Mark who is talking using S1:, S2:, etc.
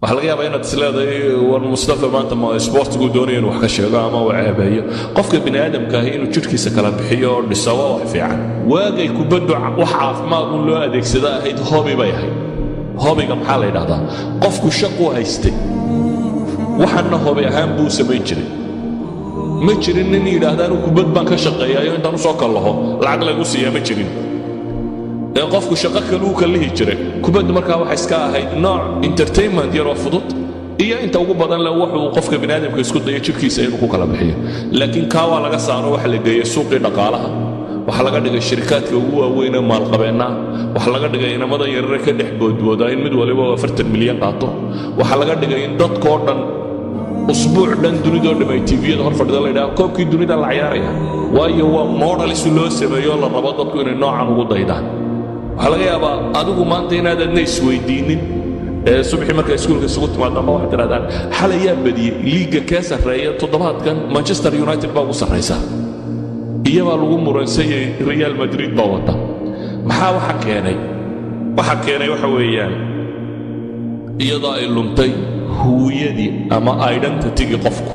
S1: Waxaa laga yaabaa inaad isleedahay, war Mustafa maanta ma sportsiguu doonaya inuu wax ka sheego ama uu ceebeeyo. Qofka bini aadamka ahi inuu jidhkiisa kala bixiyo oo dhiso waa wax fiican. Waagay kubaddu wax caafimaad un loo adeegsada ahayd, hobby bay ahayd. Hobbyga maxaa la yidhahdaa? Qofku shaquu haystay, waxanna hobby ahaan buu samayn jiray. Ma jirin nin yidhaahda anu kubad baan ka shaqeeyaayo intaan u soo kallaho lacag laygu siiyaa, ma jirin. Ee qofku shaqo kaluu kallihi jiray. Kubaddu markaa waxay iska ahayd nooc entertainment yaroo fudud, iyo inta ugu badan le wuxuu qofka bini aadamka isku dayo jidhkiisa inuu ku kala bixiyo. Laakiin kaa waa laga saaro, waxa la geeyey suuqii dhaqaalaha, waxaa laga dhigay shirikaadka ugu waaweyn ee maalqabeennaa, waxaa laga dhigay inamada yarare ka dhex boodboodaa in mid waliba 40 milyan qaato, waxaa laga dhigay in dadkoo dhan usbuuc dhan dunidoo dham ay TV-yada hor fadhida, la yidhaha koobkii dunida la ciyaaraya. Waayo, waa model si loo sameeyo la rabo dadku inay noocan ugu daydaan. Waxaa laga yaabaa adigu maanta inaad adna isweydiinin. Ee subaxii markaa iskuulka isugu timaadamba waxaad tidhahdaan, xalay yaa badiyey? Liiga kee sarreeya toddobaadkan? Manchester United baa ugu sarraysa, iyabaa lagu muransayay, Real Madrid baa wata. Maxaa waxa keenay? Waxa keenay waxa weeyaan iyadoo ay luntay huwiyadii ama identitygii qofku.